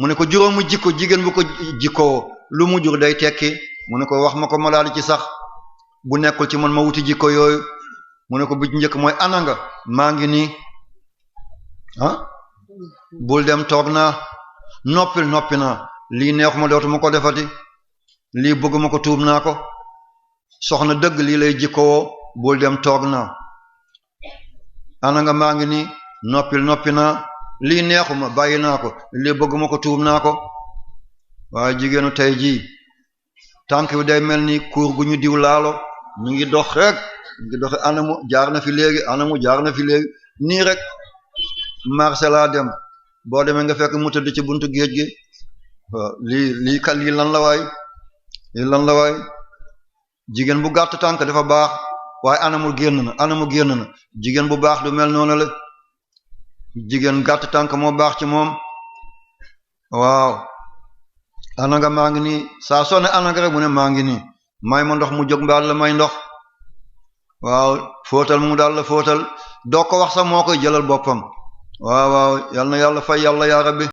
mu ne ko juróomu jikko jigéen bu ko jikkoo lu mu jur day tekki mu ne ko wax ma ko ma daal ci sax bu nekkul ci man ma wuti jikko yooyu mu ne ko bu njëkk mooy ana nga maa ngi nii bul dem toog naa noppi naa lii neexuma dootuma ko defati lii bëgguma ko tuub naa ko soxna dëgg lii lay jikkoo bul dem toog naa ana nga maa ngi nii noppi naa lii neexuma bàyyi naa ko lii bëgguma ko tuub naa ko waaye jigéenu tey jii tànk bi day mel ni kuur gu ñu diw laalo ñu ngi dox rek ñu ngi doxe anamu jaar na fi léegi nii rek marché laa dem boo demee nga fekk mu tëdd ci buntu géej gi waaw lii lan la waay jigéen bu gàtt tànk dafa baax waaye anamu génn na jigéen bu baax du mel noonu la jigéen gàtt tànk moo baax ci moom waaw ana nga maa ngi nii saa soo ne ana nga rek mu ne maa ngi nii may ma ndox mu jóg mbaal la may ndox waaw fóotal mu daal la fóotal doo ko wax sax moo koy jëlal boppam waaw yal na yàlla fay yàlla yaa rabbi